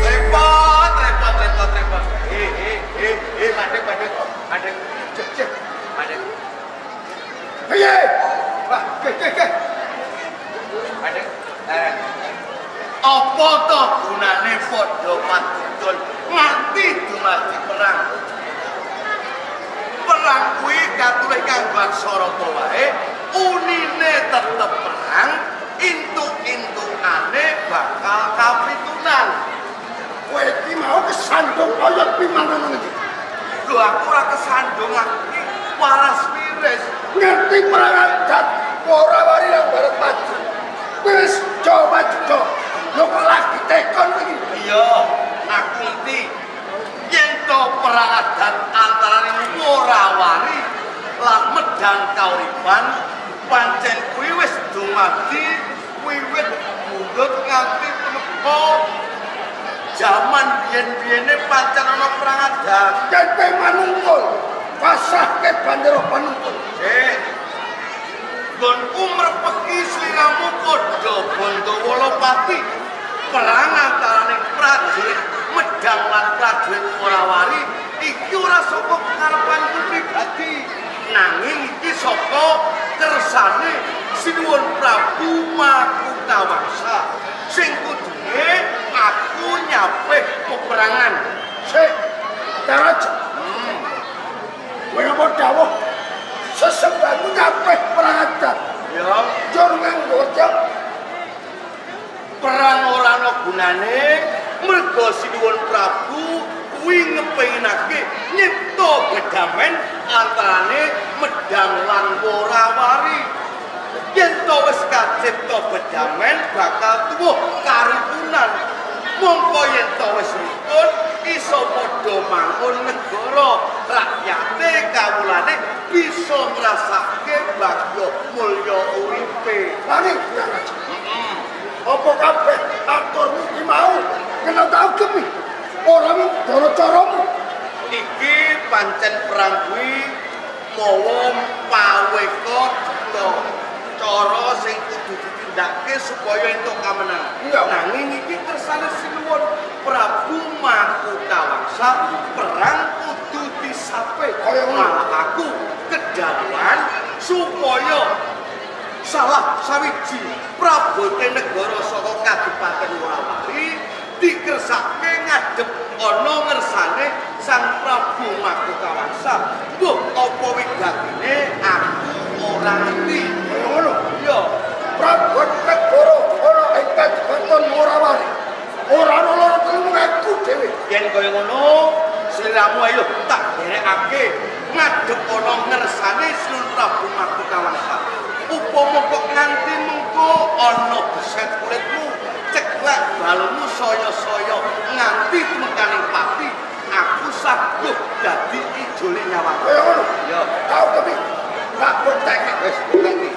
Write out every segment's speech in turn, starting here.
Repot, repot, repot. Madek, madek, madek. Cek, cek, madek. Piye? Wah, ke ke ke. Madek. Apa to gunane padha padudon nganti dumadi perang? Perang kuwi katulis kanggo aksara apa wae, unine tetep perang, intuk-intukane bakal kapitunan. Kowe iki mau kesandung kaya pimangan iki. Lho aku ora kesandung, aku iki waras wiris. Ngerti perang adat ora wari nang barat maju. Wis coba maju. Lho kok lagi tekon iki. Iya, aku ngerti. Yen to perang adat antarane Worawari lan Medang Kauripan pancen kuwi wis dumadi wiwit buyut nganti tumeka jaman biyen-biyene pancen ana perang adat. Yen kowe manungkul, pasrahke bandera panungkul. Sik. Nggonku mrepeki sliramu padha Bandawalapati. Perang antarane prajurit Medang lan prajurit Worawari iki ora saka karepanku pribadi, nanging iki saka kersane Sinuwun Prabu Makutawangsa sing kudune aku nyapih peperangan. Sik, Daraja. Kowe apa dawuh sesembahmu nyapih perang adat? Ya, Jur nganggo perang ora ana gunane merga Sinuwun Prabu kuwi ngepinginake nyipta bedamen antarane Medang lan Worawari. Yen to wis kacipta bedamen bakal tuwuh karukunan. Mongko yen to wis rukun iso padha mangun negara, rakyate kawulane bisa ngrasake bagya mulya uripe. Lani Daraja. Apa kabeh aturmu iki mau kena tak ugemi? Ora mung cara-caramu. Iki pancen perang kuwi mawa paweka duta cara sing kudu ditindakake supaya entuk kamenangan. Nanging iki kersane Sinuwun Prabu Makutawangsa perang kudu disape. Kaya ngono. Malah aku kedhawuhan supaya salah sawiji prabote negara saka Kadipaten Worawari dikersake ngadhep ana ngersane Sang Prabu Makutawangsa. Mbuh apa wigatine aku ora ngerti. Kaya ngono. Iya, Prabot negara ana ing Kadipaten Worawari. Ora ana loro telu ngaku dhewe. Yen kaya ngono, sliramu ayo tak derekake ngadhep ana ngersane Sinuwun Prabu Makutawangsa. Upama kok nganti mengko ana beset kulitmu, ceklek balungmu saya-saya nganti tumekaning pati, aku sanggup dadi ijole nyawamu. Kaya ngono. Ya, Tau tapi tak botek. wis ngerti.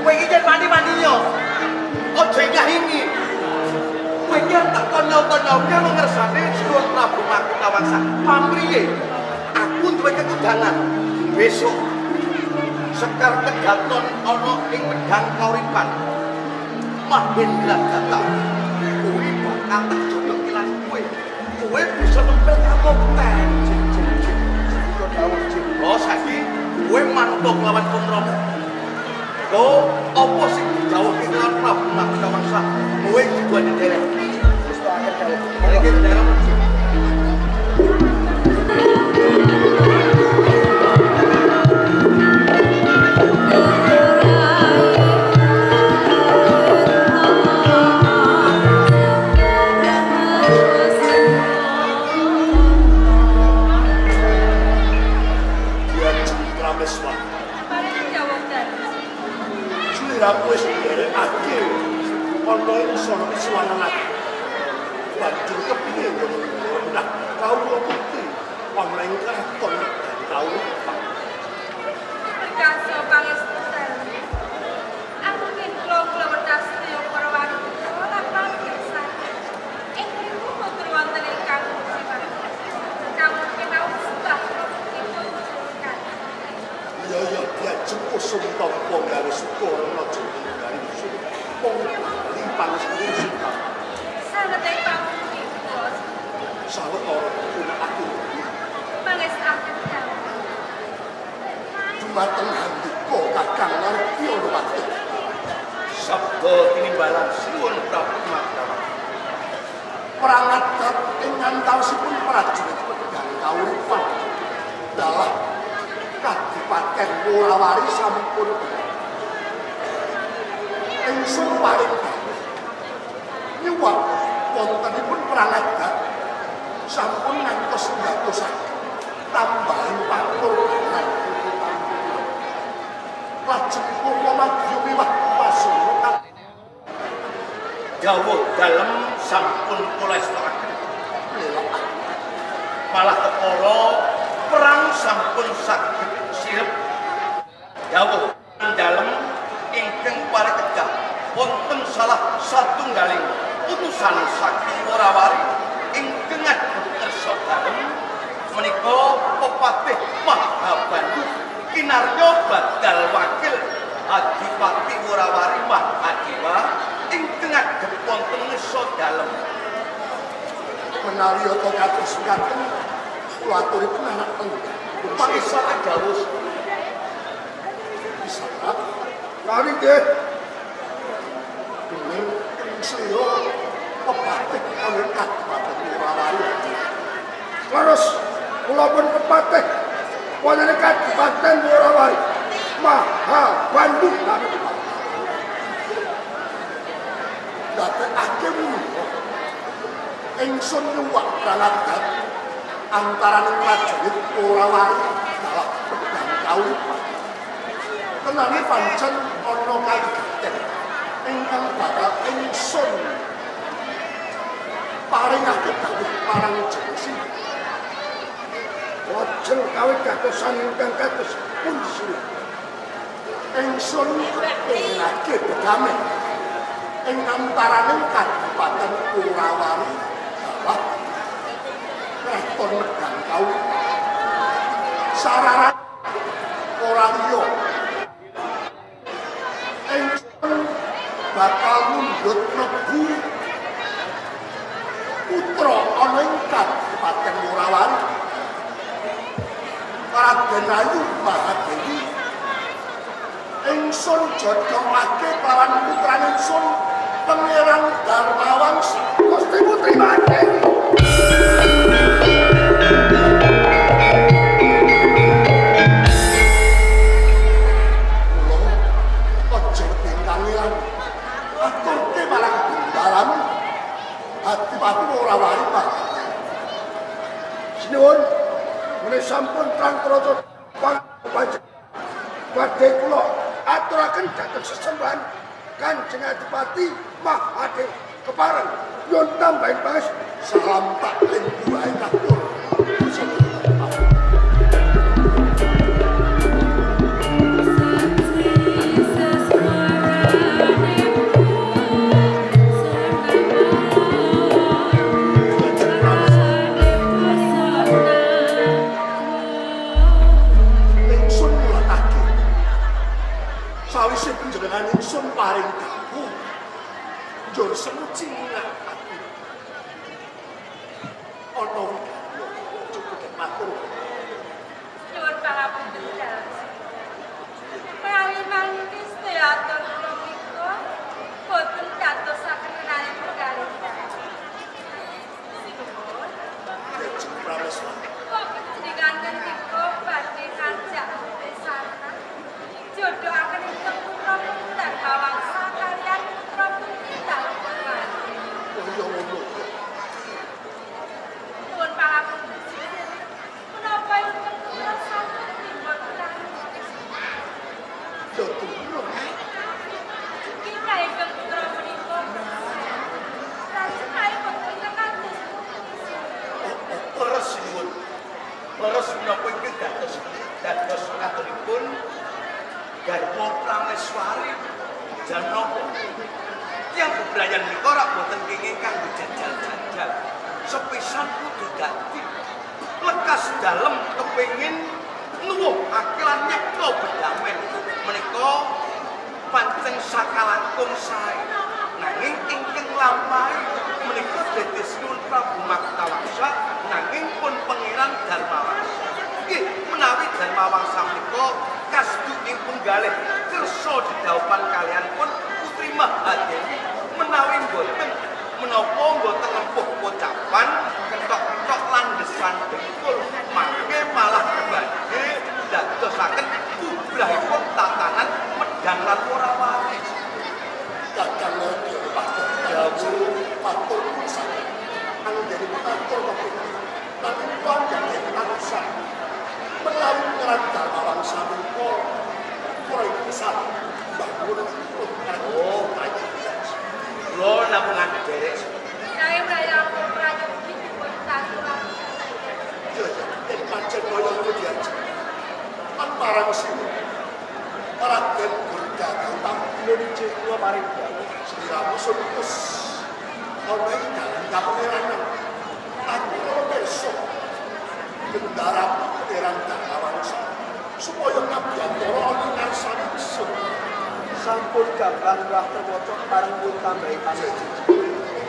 Kowe iki yen mandi-mandi yo. Aja nyahingi. Kowe iki tak tonyol-tonyolke ana ngersane Sinuwun Prabu Makutawangsa. Pamriye? Aku duwe kekundangan. Besok Sekar Kedaton ana ing Medang Kauripan. Mahendra Data kuwi bakal tak jodohke lan kowe. Kowe bisa nempel kamukten. Oh, saiki kowe mantuk lawan Pungrama. Kok apa sing dijawabke karo Prabu Makutawangsa? Ana ing sono suwana banjur kepiye ngono nah kawula putri ana ing kraton Kauripan. Perkasa pangestu dalem. Anggen kula kula wetas sedaya para wanita lan pamirsa. Ing mriku boten wonten ingkang musiman. Namung kinau sebab dipun ucapkan. Iya iya diajeng usum tampa gawe sukarna jeneng gawe usum. Wong bali pangestu suka. Sanget ing pamuji kula. Sawetara punakake pangestaken dalem. Dumateng handika Kakang Nardi Anupati. Sabda tinimbalan Sinuwun Prabu Makdawa. Perang adat ing antawisipun prajurit Pedang Kauripan dalah Kadipaten Worawari sampun ingsun paring dawuh nyuwun wontenipun perang adat sampun ngantos ndatosaken tambahan pakurbanan lajeng kula madya miwah pasana dawuh dalem sampun kula estokaken. Malah kepala perang sampun saged sirep. Dawuh dalem ingkang parekedah wonten salah satunggaling utusan saking Worawari ingkang ngadhep kersa dalem menika Pepatih Mahabandu kinarya badal wakil Adipati Worawari Mahadewa ingkang ngadhep wonten ngersa dalem. Menawi yata kados ngaten kula aturipun anak tengah Pangesa dawuh bisa kali nggih dening ingseya pepatih kawin Kadipaten Worawari. Terus kula pun pepatih wonten Kadipaten Worawari Maha Bandu dadekake menika ingsun nyuwak perang adat antaraning prajurit Worawari dalah Pedang Kauripan. Tenane pancen ana kawigaten ingkang bakal ingsun paringake dawuh marang jeneng sinten. Lajeng kawigatosan ingkang kados pundi sila? Ingsun kepengake begamen ing antaraning Kadipaten Worawari dalah Kraton Medang Kauripan. Sararat ora liya ingsun bakal mundhut mlebu putra ana ing Kadipaten Worawari Raden Ayu Mahadewi. Ingsun jodhokake kelawan putrane ingsun Pangeran Darmawangsa Gusti Putri Mahadewi. Kula aja kangelan aturke marang bendaran Adipati Worawari Mahadewi. Sinuwun menawi sampun terang kraca panjenengan badhe kula aturaken dhateng sesembahan Kanjeng Adipati Mahadewa kepareng nyuwun tambahing pangestu. Salam taklim buahe katur. Ingsun mulatake sawise panjenengan ingsun paring dawuh njur semuci aku ana wikarya cukup matur. Nyuwun pangapunten dalem. Menawi mangke sedaya atur kula menika boten dadosaken menawi penggalih. Sinuwun. Lajeng prameswari. Kok panjenengan ngendika badhe ngajak pesana jodohaken ingkang putra Darmawangsa kaliyan putra putri Darmawati. Oh iya ngono. Nuwun pangapunten. Menapa ingkang putra sampun dipun Ya durung. Menika rak boten kenging kanggo jajal-jajal. Sepisan kudu dadi lekas dalem kepengin nuwuhake lan nyekta bedamen. Menika pancen sakalangkung sae. Nanging ingkang lampahi menika dados Sinuwun Prabu Makutawangsa nanging pun Pangeran Darmawangsa. Nggih, menawi Darmawangsa menika kasdu ing penggalih kersa didhawuhan kalian pun Putri Mahadewi menawi mboten menapa mboten nempuh pocapan ketok-ketok landesan dengkul mangke malah badhe dadosaken kubrahipun tatanan medang lan ora waris. Kakang Lodyo dawuh matur nuwun sanget. Anggenipun atur kepingin nanging panjenengan tansah menawi Pangeran Darmawangsa menika putra ingkang satu bangun putra. Oh, kula namung nderek. Nanging prayoga prayogi dipun taturaken. Iya, yen pancen kaya ngono diajeng. Lan marang sinuwun Raden Gurda Gautama injih kula paring dawuh. Sliramu suntus ana ing dalem kapangeranan. Aku ora pirsa bendara Pangeran Darmawangsa supaya ngabiyantara ana ngarsane ingsun. Sampun gamblang rah terwaca pareng pun tambahi pangestu.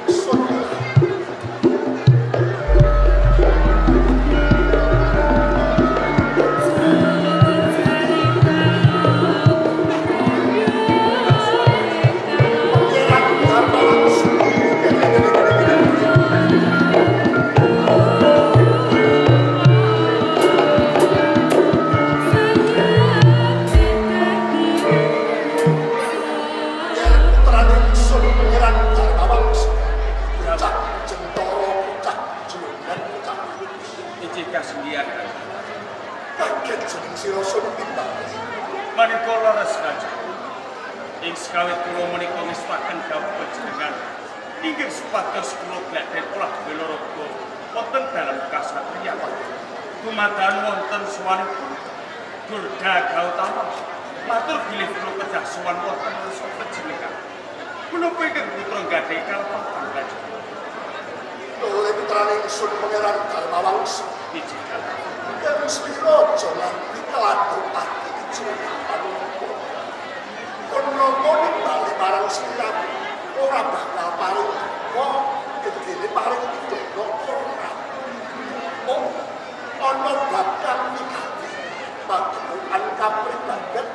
Ingsun Pangeran Darmawangsa. Putrane ingsun Pangeran Darmawangsa. Bocah Jentara, bocah Jonan, bocah Injih kasendian. Kaget jeneng sira sun timbang. Menika leres Kanjeng. Ing sekawit kula menika ngestaken dawuh panjenengan inggih supados kula badhe olah bela raga wonten dalem kasatriyan. Dumadakan wonten sowanipun Durga Gautama matur bilih kula kedah sowan wonten ngarsa panjenengan. Menapa ingkang putra nggadhahi kalepatan Kanjeng? Oleh putrane ingsun Pangeran Darmawangsa. Injih dalem. Kang slira aja nganti keladuk ati jeneng panungko. Kono nimbali marang sliramu ora bakal paring duka, gedene paring pidana ora. Mung ana bakal migati pagemukan kapribaden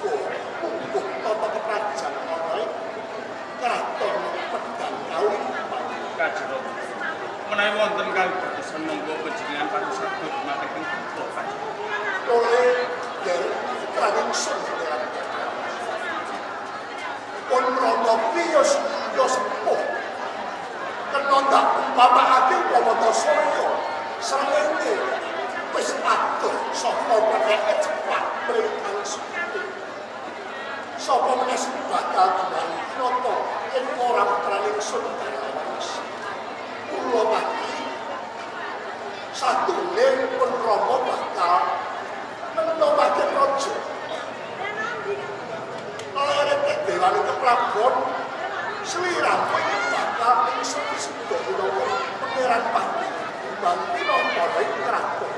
uga mungguh tata keprajan ana ing kraton Pedang Kauripan. Kanjeng Rama. Menawi wonten kawigatosan monggo panjenengan paring dumateng kula Kanjeng. Oleh derek putrane ingsun Pangeran Darmawangsa. Pun Rama piyos yo sepuh. Kena ndak umpamakake upama Antasarya srengenge wis adoh saka peneke cepat mring kang suci. Sapa meneh sing bakal dumani nata yen ora putrane ingsun Darmawangsa. Kula mati satune pun Rama bakal menomake raja. Lerete dewane keprabon sliramu iki bakal ing sepi-sepi minangka Pangeran Pati Banti nata ing kraton.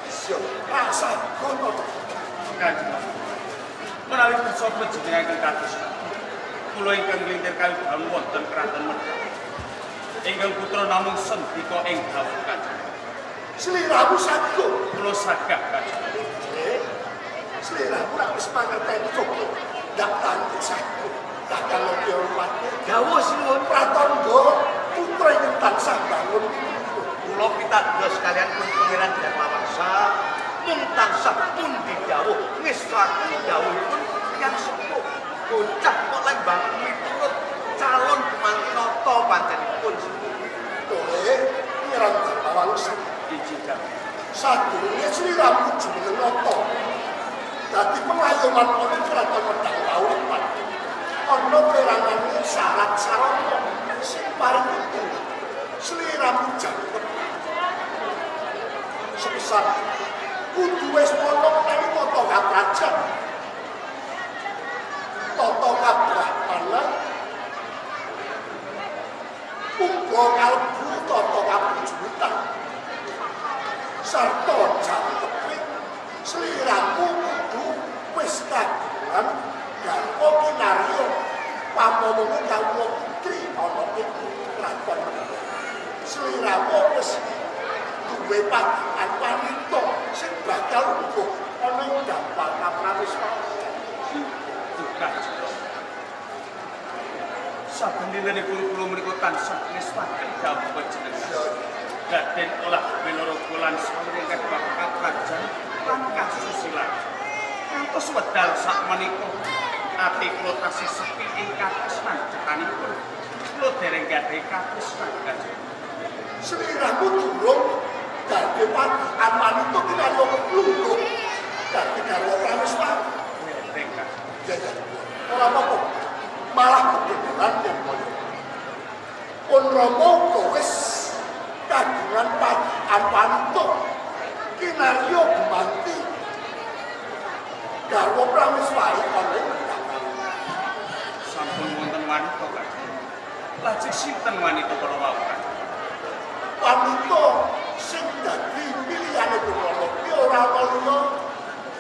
Iya, rasa gono. Kanjeng Rama. Menawi kersa panjenengan ingkang kados kula ingkang nglintir kawibawan wonten kraton Medang. Ingkang putra namung sendika ing dawuh Kanjeng. Sliramu saguh. Kula sagah Kanjeng. Sliramu rak wis mangerteni kok. Ndak tantu saguh. Kakang Lodyo Pati. Dawuh sinuwun Pratangga putra ingkang tansah bangun. Kula pitados kalian pun Pangeran Darmawangsa mung tansah pun didhawuh ngestaken dawuhipun tiyang sepuh. Bocah kok lek bangun miturut calon gumanti nata panjenenganipun. Tole Pangeran Darmawangsa. Injih dalem. Sadurunge sliramu jumeneng nata. Dadi pengayoman ana kraton Medang Kauripan. Ana perangane syarat sarana sing paring kudu sliramu jangkep. Sepisan kudu wis ana menawi tata kaprajan. Tata kabrahmana uga kalebu tata kabujutan sarta jangkepe sliramu kudu wis kagungan garwa kinarya pamomonge kawula putri ana ing kraton. Sliramu wis duwe padikan wanita sing bakal uga ana ing dampak Prameswari. Kanjeng Rama. Saben dintenipun kula menika tansah ngestaken dawuh panjenengan. Raden olah welaraga lan sawring ingkang kaprajan lan kasusilan. Ngantos wedal sakmenika ati kula tasih sepi ing katresnan cetanipun. Kula dereng gadhahi katresnan Kanjeng. Sliramu durung dadi padikan wanita kinarya lungguh dadi garwa Prameswari. Dereng Kanjeng. Ya ya. Ora apa-apa. Malah kebenaran yen kaya. Pun Rama uga wis kagungan padikan wanita kinarya gumanti garwa Prameswari ana ing Kendal. Sampun wonten wanita Kanjeng. Lajeng sinten wanita kala wau Kanjeng? Wanita sing dadi pilihane Pun Rama kuwi ora ana liya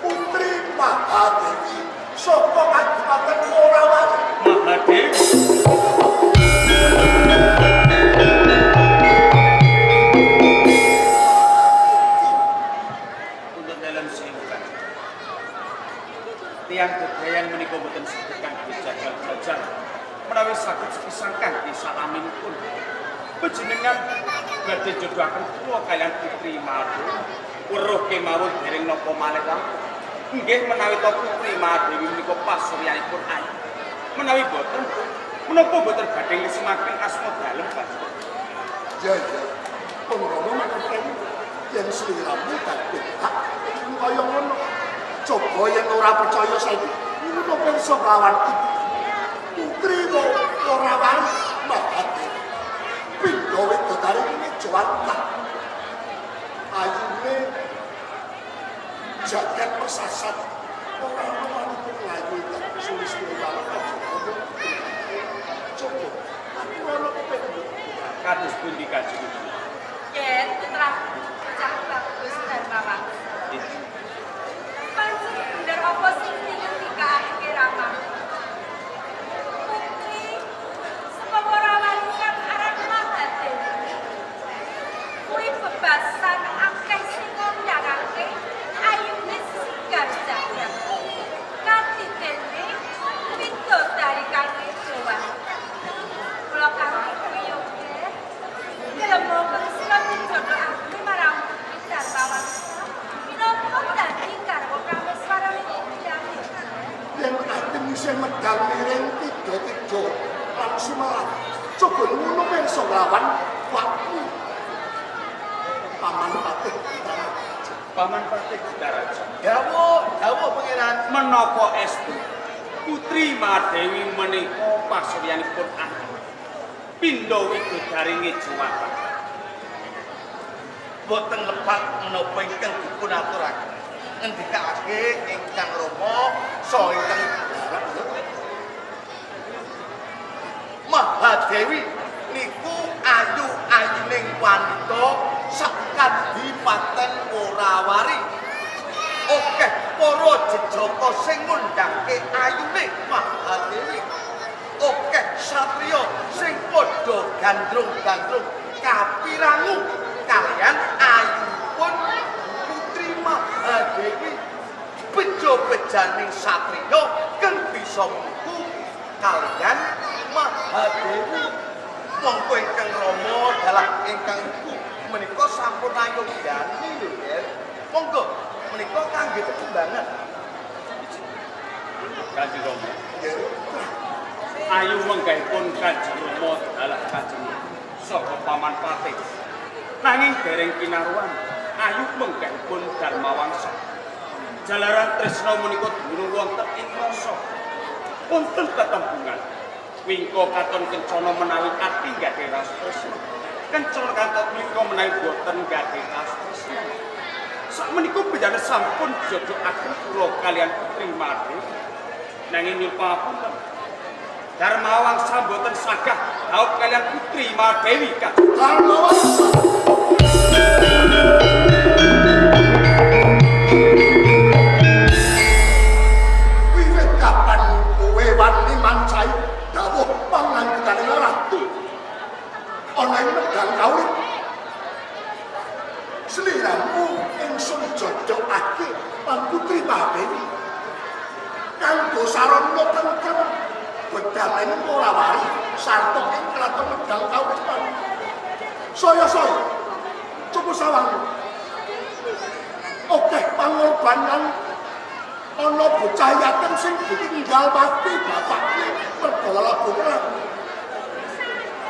Putri Mahadewi saka Kadipaten Korawari. Mahadewi. Untuk dalam sewu Kanjeng. Tiyang bebrayan menika boten saged kangge jajal-jajal. Menawi saged sepisan kangge salaminipun. Panjenengan badhe jodohaken kula kaliyan Putri Mahadewi. Weruh kemawon dereng napa malih rampung. Nggih menawi ta Putri Mahadewi menika pasuryanipun ayu. Menawi boten, menapa boten badhe ngesemaken asma dalem panjenengan? Ya ya. Pun Rama mangerteni yen sliramu dadi hak kaya ngono. Coba yen ora percaya saiki, ngono pirsa lawan ibu. Putri Korawari Mahadewi. Pindha widodari Ngejawantah. Ayune jagat persasat ora ana wanita mlayu ingkang sulistya Kanjeng. Coba aku ana kepengin Kados pundi Kanjeng? Yen putra bocah bagus Darmawangsa. Pancen bener apa sing dingendikake Rama? Putri saka Korawari kang aran Mahadewi. Kuwi bebasan akeh sing ngomyangake ayune sigar jagat. Kadidene widodari kang ngejowah. Kula kanthi kuwi gelem kang sira dijodhokake marang Putri Darmawangsa minangka dadi garwa Prameswara liyane. Yen ati isih medal miring tiga-tiga lan sumelang. Coba ngono pirsa nglawan waktu. Paman Patih Gitaraja. Paman Patih Gitaraja. Dawuh, dawuh pangeran. Menapa estu Putri Mahadewi menika pasuryanipun ayu. Pindha widodari ngejowantah. Boten lepat menapa ingkang dipun aturaken. Ngendikake ingkang Rama saha ingkang Mahadewi niku ayu-ayuning wanita sak kadipaten Korawari. Akeh para jejaka sing ngundhake ayune Mahadewi. Akeh satriya sing padha gandrung-gandrung kapirangu kaliyan ayunipun Putri Mahadewi. Bejo-bejaning satriya kang bisa muku kaliyan Mahadewi. Mongko ingkang Rama dalah ingkang ibu menika sampun ayogyani lho yen. Monggo menika kangge tetembangan. Kanjeng Rama. Ayu menggahipun Kanjeng Rama dalah Kanjeng saha Paman Patih. Nanging dereng kinaruan ayu menggahipun Darmawangsa. Jalaran tresna menika dumunung wonten ing rasa. Wonten tetembungan. Wingko katon kencana menawi ati gadhah rasa tresna. Kencana katon wingko menawi boten gadhah rasa tresna. Sakmenika panjenengan sampun jodohaken kula kaliyan Putri Mahadewi. Nanging nyuwun pangapunten. Dharmawangsa mboten sagah dhaup kaliyan Putri Mahadewi Kanjeng. Dharmawangsa. Wiwit kapan kowe wani mancai dawuh pangandikane ratu ana ing Medang Kaurip? Sliramu ingsun jojokake lan Putri Mahadewi kanggo sarana tentrem bedal ing Korawari sarta ing kraton Medang Kauripan. Saya-saya cukup sawang akeh pangorbanan ana bocah yatim sing ditinggal mati bapakne mergo lelabu perang.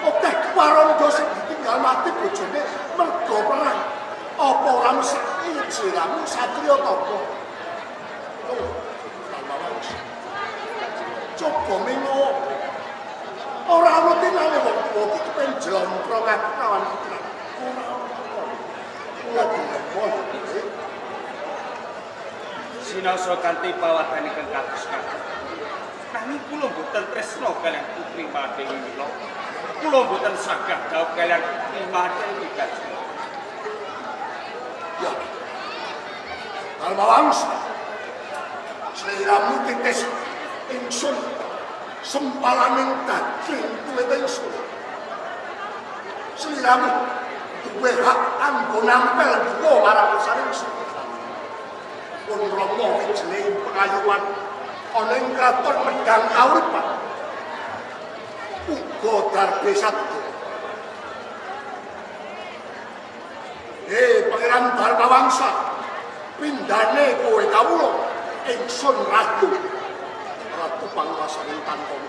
Akeh warangga sing ditinggal mati bojone mergo perang. Apa ora mesake yen sliramu satriya tapa? Coba mengo ora ana tinane wong tuwa iki kepen jlomprong aku kawan putra. Ora ana. Kula dilemo. Sinaosa kanthi pawadhan ingkang kados kados. Nanging kula mboten tresna kaliyan Putri Mahadewi mila. Kula mboten sagah dhaup kaliyan Putri Mahadewi Kanjeng. Ya. Dharmawangsa. Sliramu titis ingsun sempalaning daging kulit ingsun. Sliramu duwe hak kanggo nampel duwa marang kersane ingsun. Pun Rama wijeling pengayuman ana ing kraton Medang Kauripan. Uga darbe sabda. Pangeran Dharmawangsa, pindhane kowe kawula ingsun ratu. Ratu panguwasaning Tantama.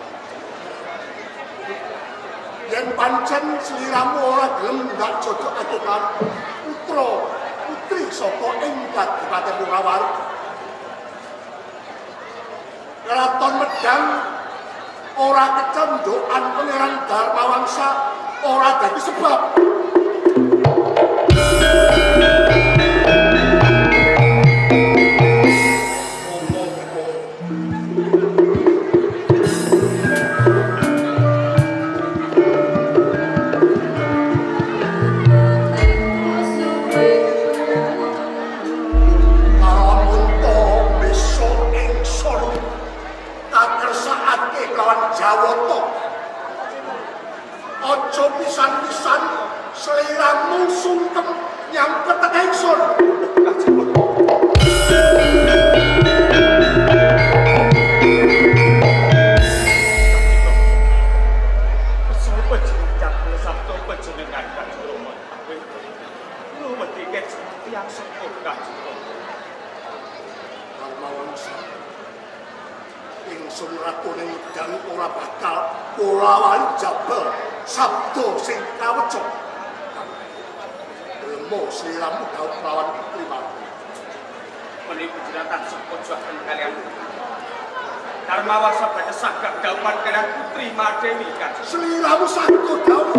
Yen pancen sliramu ora gelem ndak jojokake kan putra putri saka ing Kadipaten Wurawari. Kraton Medang ora kecendhokan Pangeran Dharmawangsa ora dadi sebab. Aja pisan-pisan sliramu sungkem nyangket ingsun. Ingsun ratune Medang ora bakal ora jabel sabda sing kawecok. Lemo sliramu dhaup lawan Putri Mahadewi. Menika jenengan tansah pojokan kaliyan Dharmawangsa badhe sagah dhaupan kaliyan Putri Mahadewi Kanjeng. Sliramu saged dhaup.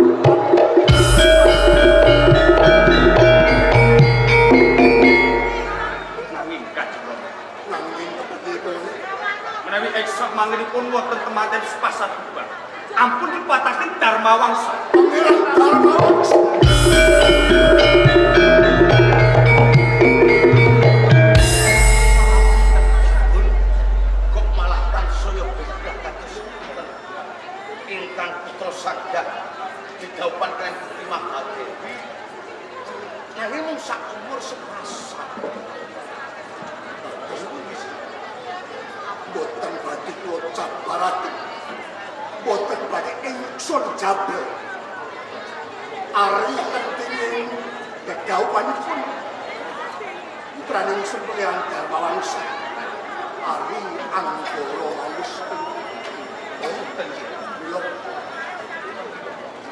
Nanging Kanjeng Rama. Nanging kepiye kowe? Menawi esok manginipun wonten temanten sepasar bubar. Ampun dipataken Dharmawangsa. Pangeran Dharmawangsa. Kok malah tansaya beda kados pinten ingkang putra sagah didhaupan kaliyan Putri Mahadewi. Nanging mung sak umur sepasar. Boten badhe kula jabaraken. Boten badhe ingsun jabel. Ari pentinging dedhaupanipun putraning ingsun Pangeran Dharmawangsa. Ari Anggara halus. Mila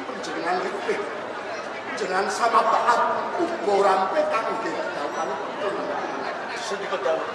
panjenengan ripih. Panjenengan samabaat uga rampe kangge dedhaupanipun. Sendika dawuh.